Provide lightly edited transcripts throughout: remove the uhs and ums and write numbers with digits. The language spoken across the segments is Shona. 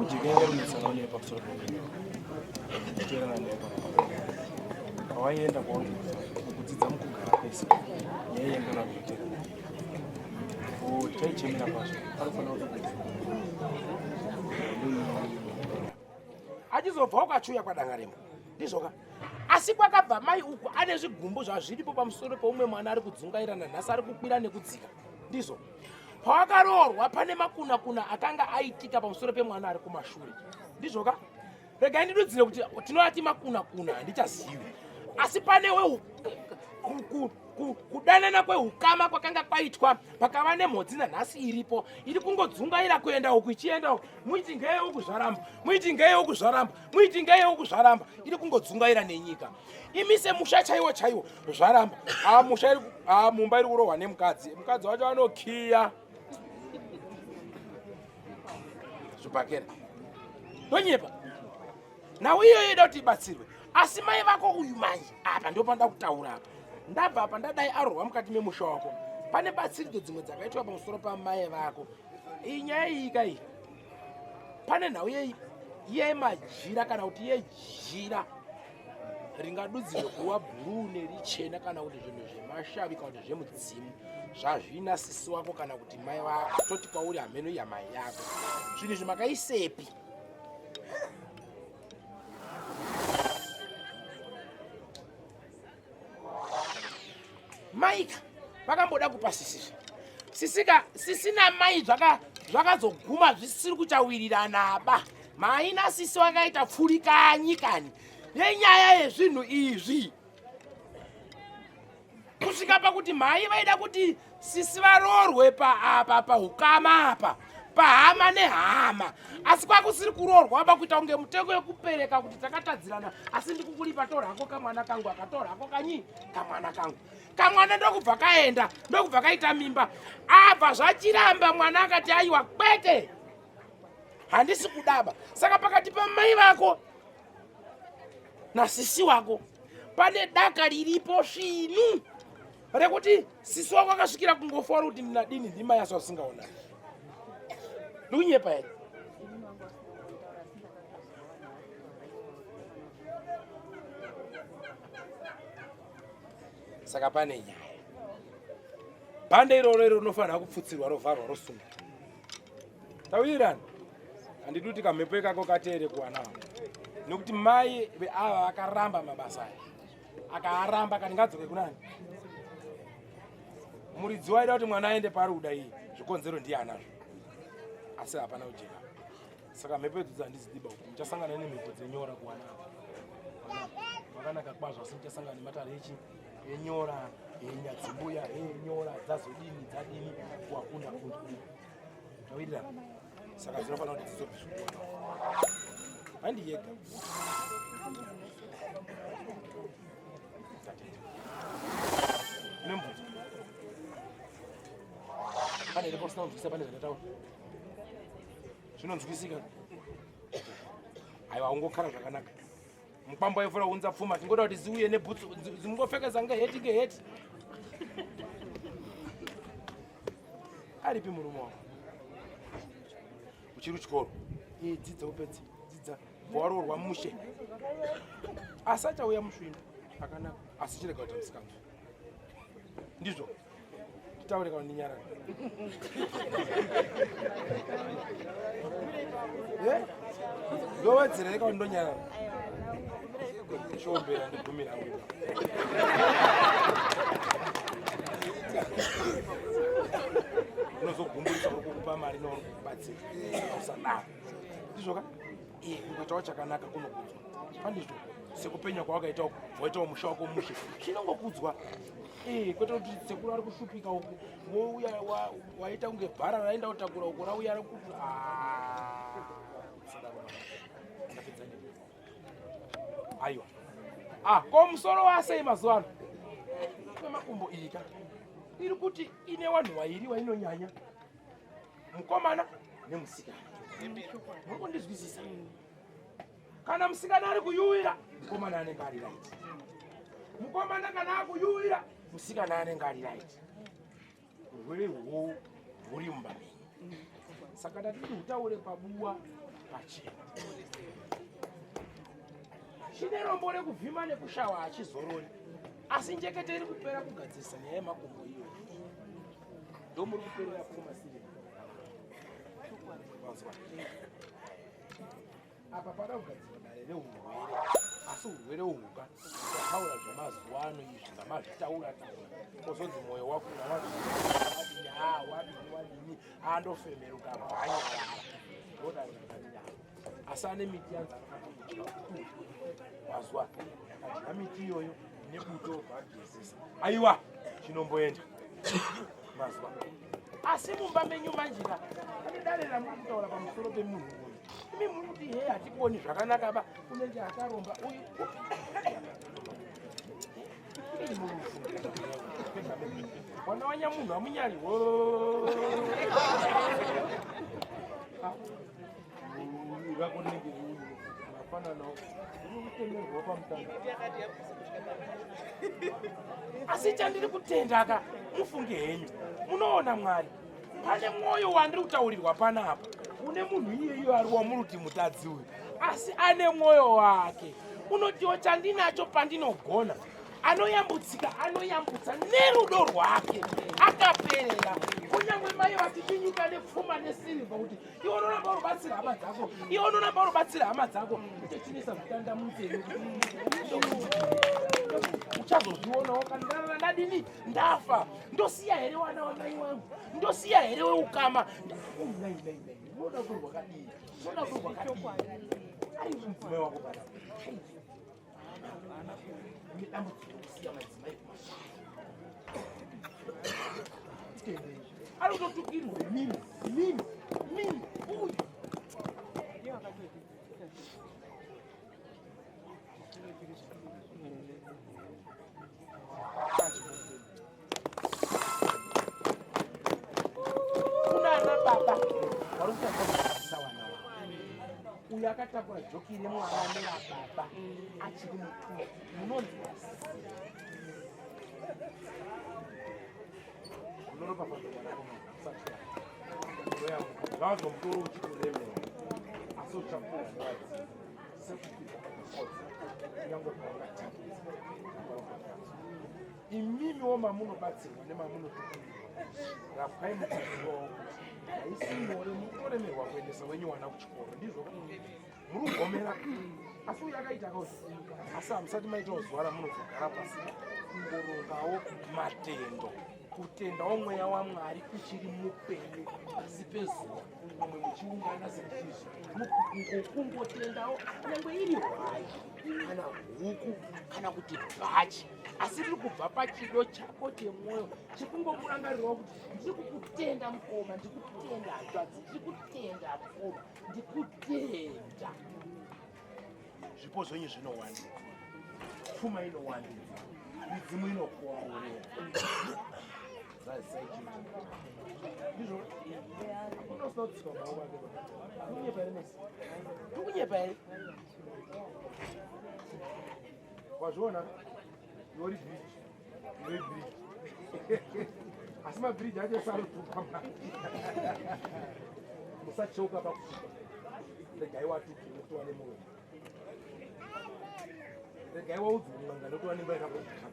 Mujeka yanga kunetsana newe pamusoro peupenyu tichiteerana newe panapa. Pawaienda kwauri kudzidza mukugara kwese nyaya yanga nakuteerana o tichaichemera kwazvo panofanira kuti achizobva ukachuya kwadangarembo ndizvoka asi kwakabva mai uku ane zvigumbu zvazviripo pamusoro peumwe mwana ari kudzungaira nanhasi ari kukwira nekudzika ndizvo pawakaroorwa pane makunakuna akanga aitika pamusoro pemwana ari kumashure ndizvoka regai ndidudzire kuti tinovati makunakuna handichazivi asi pane kudanana kweukama kwakanga kwaitwa pakava nemhodzi nanhasi iripo iri kungodzungaira kuenda uku ichienda uku muiti ngeye uku zvaramba muiti ngeye uku zvaramba muiti ngeye uku zvaramba iri kungodzungaira nenyika imise musha chaiwo chaiwo zvaramba a musha iri a mumba iri kurohwa nemukadzi mukadzi wacho anokiya zvibhakera ndonyepa nhau iyoyo ida kuti ibatsirwe asi mai vako uyu manje apa ndopanoda kutaura apa ndabva apa ndadai arohwa mukati memusha wako pane batsiridzo dzimwe dzakaitwa pamusoro pamai vako iyi nyaya iyi ka iyi pane nhau yemajira kana kuti yejira ringadudzirwe kuva bhuruu nerichena kana kuti zvinhu zvemashavi kana kuti zvemudzimu zvazvina sisi wako kana kuti mai vako toti kwauri hameno yamai yako zvinhu izvi makaisepi maika vakamboda kupa sisi sisika sisi namai zvakazoguma zvisiri kuchawirirana mai nasisi vakaita pfurikanyi kani nenyaya yezvinhu izvi kusvika pakuti mhai vaida kuti sisi varoorwe paapa paukama apa pahama nehama asi kwakusiri kuroorwa apa kuita kunge mutengo yekupereka kuti takatadzirana asi ndikukulipa torako kamwana kangu akatorako kanyi kamwana kangu kamwana ndokubva kaenda ndokubva kaita mimba abva zvachiramba mwana akati aiwa kwete handisi kudaba saka pakati pamai vako nasisi wako pane daka riripo svinu rekuti sisi wako akasvikira kungofora kuti ndinadini ndimai asi vasingaonani ndikunyepa here saka pane nyaya bhande iroro iro rinofanira kupfutsirwa rovharwa rosungwa tawirirana handidi kuti kamhepo ikako kateere kuwana avo nekuti mai veava vakaramba mabasa aya akaaramba akati ngadzoke kunani muridzi waida kuti mwana aende paari kuda iye zvikonzero ndiye anazvo asi hapana kujeka saka mhepo idzo dzandizidiba uku muchasangana nemhepo dzenyora kuwana ava makanaka kwazvo asi muchasangana nematare echi enyora enyadzimbuya enyora dzazodini dzadini kuwakunda kunda tawirirana saka dzinofanira kuti dzizobviswa handi yega nemubvunzo pane here pausina kunzwisisa pane zvandataura zvinonzwisika aiwa ungokara zvakanaka mukwambo waifura unza pfuma tingoda kuti ziuye nebhutsu dzimungopfekeza ngeheti ngeheti aripi murume wako uchiri kuchikoro iye dzidza upedze dzidza waroorwa mushe asi achauya musvino akanaka asi chirega kuti musikanzwa ndizvo titaure kana ndinyarara eh? ndowedzera here kana ndonyarara chiombera ndigumira hangu unozogumburisa uri kukupa mari nouri kukubatsira usadaro ndizvoka iye ukaitawo chakanaka kunokudzwa pandizvo sekupenya kwawakaita uku waitawo musha wako mushe chinongokudzwa eh, kwete kuti sekuru ari kushupika uku wouya waita kunge bhara raenda kutakura uku rauya rekuti ah, aiwa ah, ko musoro wasei mazuva ano kwemakumbo iyi ka iri kuti ine wanhu wairi wainonyanya mukomana nemusikana muri kundizwisisa kana musikana ari kuyuwira mukomana anenge ari right mukomana kana akuyuwira musikana anenge ari right urwere hwo huri mumba menyu saka tatiti hutaure pabuwa Pachena. Chine rombo rekuvhima nekushawa hachizorori. Asi njekete iri kupera kugadzirisa nyaya yemakumbo iyoyo. Ndomuri kuperera pfuma siri. Wanzwa? Apa pada kugadzirwa dare rehurwere asi urwere uhuka taura zvemazuva ano izvi zvamazvitaura taura kozonzi mwoyo wakura wadini ha wadini wadini andofemeruka bhanyarara ndodaro zvakadidaro asi ane miti yanzi anofanira kudya mazuva akadya miti iyoyo nebuto obva agezesa aiwa chinomboenda mazuva asi mumba menyu manjika pane dare ramuri kutaura pamusoro pemunhu uyu imi muri kuti he hatikuoni zvakanaka ba unenge akaromba uyu mwana wanyamunhu amunyari rako rinenge mafananawo uri kutemerwa pamutanda asi chandiri kutenda ka mufunge henyu munoona mwari pane mwoyo wandiri kutaurirwa panapa une munhu iyeyo ari wamuri kuti mutadzi uyu asi ane mwoyo wake unotiwo chandinacho pandinogona anoyambutsika anoyambutsa nerudo rwake akaperera kunyange mai vachichinyuka nepfuma nesirivha kuti iwe unoramba unobatsira hama dzako iwe unoramba unobatsira hama dzako uchachinesa zvitanda munzeve uchazozvionawo kana ndadini ndafa ndosiya here wana wamai wangu ndosiya here weukama unoda kurwa kadii unoda kurwa kadii ari mudzimai wako bana une dambudziko rekusiya madzimai kumashaya ari kutotukirwa imimi imimi imimi uyu kuna ana baba vari kutadza wana wavo uyo akatakura joki remwana nerababa achiri mutumbu munonzwa zvazvo mutoro uchikuremera asi uchapuwa sekunyangwe paungatambudza imimiwo mamunobatsirwa nemamunotukumirwa rapwai muchizivawo kuti haisi nyore mukutoremerwa kuendesa wenyu wana kuchikoro ndizvo muri kugomera asi uyo akaita kauti asi hamusati maitawo zuva ramunozogara pasi kungorongawo matendo kutendawo mweya wamwari uchiri mupenyu pasi pezuva pamwe muchiungana seizvi kungotendawo nyangwe iri hwai kana huku kana kuti bhachi asi riri kubva pachido chako chemwoyo chekungomurangarirawo kuti ndiri kukutenda mukoma ndiri kutenda hanzvadzi ndiri kutenda mukoma ndikutenda zvipo zvenyu zvinowandidzwa pfuma inowandidzwa midzimu inokuongorera ndizvo unosina kutsika maoko ake kunyepa here mesi ndikunyepa here wazviona yori bridge yori bridge asi mabridge acho esarutukwa musacheuka pakutuka regai watuki nekuti wane muromo regai waudzwa mun'anga nekuti wane nguva yakakutsvaka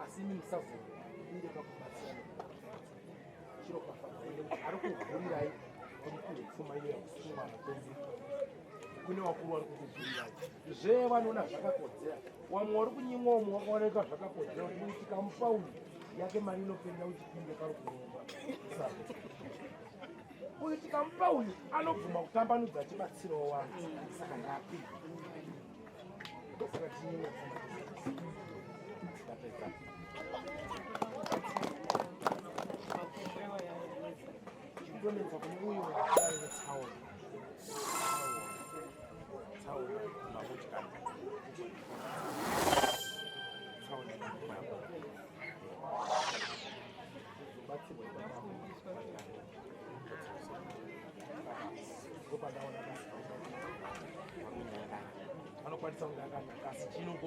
asi imi musazomire pakubatsira chiropafadzai nekuti ari kuvhurirai kuti mupiwe pfuma iyo yakusungwa mupenzi kune vakuru vari kukuvhurirai zvee vanoona zvakakodzera wamwe wari kunyimwa umwe wakaoneka zvakakodzera kuti uyu tikamupa uyu yake mari inopenya uchipinde pari kuromba uyu tikamupa uyu anobvuma kutambanudza achibatsirawo vanhu saka ngapi saka tinyimwe pfuma ndapedza Chidonetsa kune uyu wekudai netsaona. Tsaona mamotikari. Tsaona mako. Kuzobatsirwa ipapo. Ndopandaona basa. Anokwanisa kunge akanaka asi chinongo